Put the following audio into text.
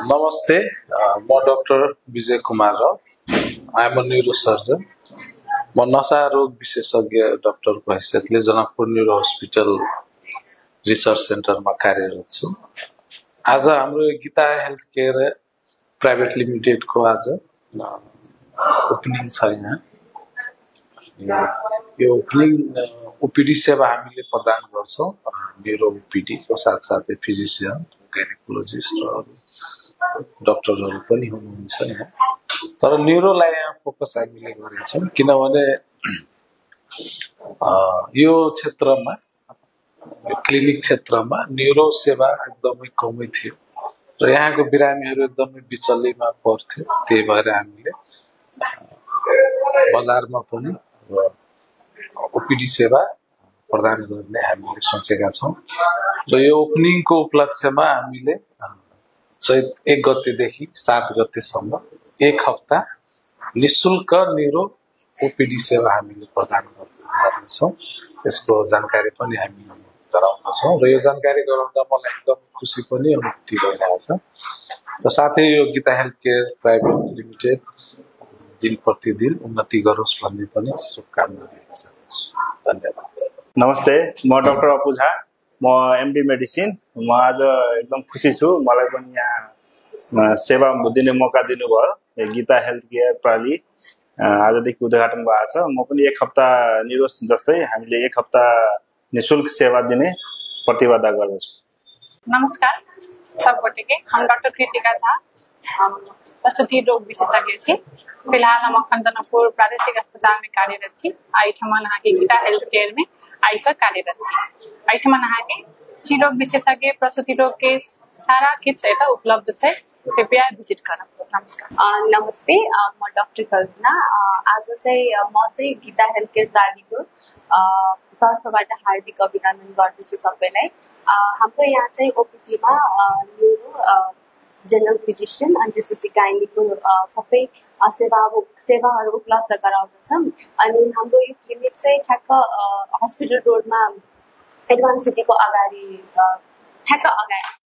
नमस्ते, म doctor Vijay Kumar Raut. I am a neurosurgeon. म नशा रोग विशेषज्ञ डाक्टरको हैसियतले जनकपुर न्यूरो हस्पिटल रिसर्च सेन्टरमा कार्यरत छु। आज हाम्रो गीता हेल्थ केयर प्राइभेट लिमिटेडको आज ओपनिङ छ। यहाँ यो ओपनिङ ओपीडी सेवा हामीले प्रदान गर्छौँ। न्यूरो ओपीडी को साथसाथै फिजिशियन, गाइनेकोलोजिस्ट र डाक्टरहरू पनि हुनुहुन्छ यहाँ। तर न्यूरोलाई यहाँ फोकस हामीले गरेछौँ किनभने यो क्षेत्रमा, क्लिनिक क्षेत्रमा न्यूरो सेवा एकदमै कमै थियो र यहाँको बिरामीहरू एकदमै बिचल्लीमा पर्थ्यो। त्यही भएर हामीले बजारमा पनि ओपीडी सेवा प्रदान गर्ने हामीले सोचेका छौँ र यो ओपनिङको उपलक्ष्यमा हामीले चैत 1 गतेदेखि 7 गतेसम्म 1 हप्ता निशुल्क न्यूरो ओपीडी सेवा हामीले प्रदान गर्छौँ। त्यसको जानकारी पनि हामी गराउँछौँ र यो जानकारी गराउँदा मलाई एकदम खुसी पनि अनुभूति भइरहेछ र साथै यो Gita health care private limited दिन प्रतिदिन उन्नति गरोस् भन्ने पनि शुभकामना दिन चाहन्छु। धन्यवाद। नमस्ते, म डाक्टर अपु झा, म एमडी मेडिसिन। म आज एकदम खुसी छु, मलाई पनि यहाँ सेवा दिने मौका दिनुभयो। गीता हेल्थ केयर प्रणाली आजदेखि उद्घाटन भएको छ। म पनि 1 हप्ता निरोस जस्तै हामीले 1 हप्ता निशुल्क सेवा दिने प्रतिबद्धता गर्दछु। नमस्कार सबकोटिके, हम डॉक्टर कृतिका झा, प्रसूति रोग विशेषज्ञ छी। फिलहाल हम अखन जनकपुर प्रादेशिक अस्पताल में कार्यरत छी। एहिठमा अहाँके गीता हेल्थ केयर में आइसँ कार्यरत छी। एहिठमा अहाँके स्त्री रोग विशेषज्ञ, प्रसूति रोग के सारा किट्स एतऽ उपलब्ध छै, कृपया विजिट करब। नमस्कार। नमस्ते, म डाक्टर कल्पना। आज चाहिँ म चाहिँ गीता हेल्थ केयर प्रालीको तर्फबाट हार्दिक अभिनन्दन गर्दछु सबैलाई। हाम्रो यहाँ चाहिँ ओपीडीमा न्यूरो, जनरल फिजिशियन अनि त्यसपछि गाइनीको सबै सेवाहरू उपलब्ध गराउँदछौँ। अनि हाम्रो यो क्लिनिक चाहिँ ठ्याक्क हस्पिटल रोडमा एडभान्स सिटीको अगाडि ठ्याक्क अगाडि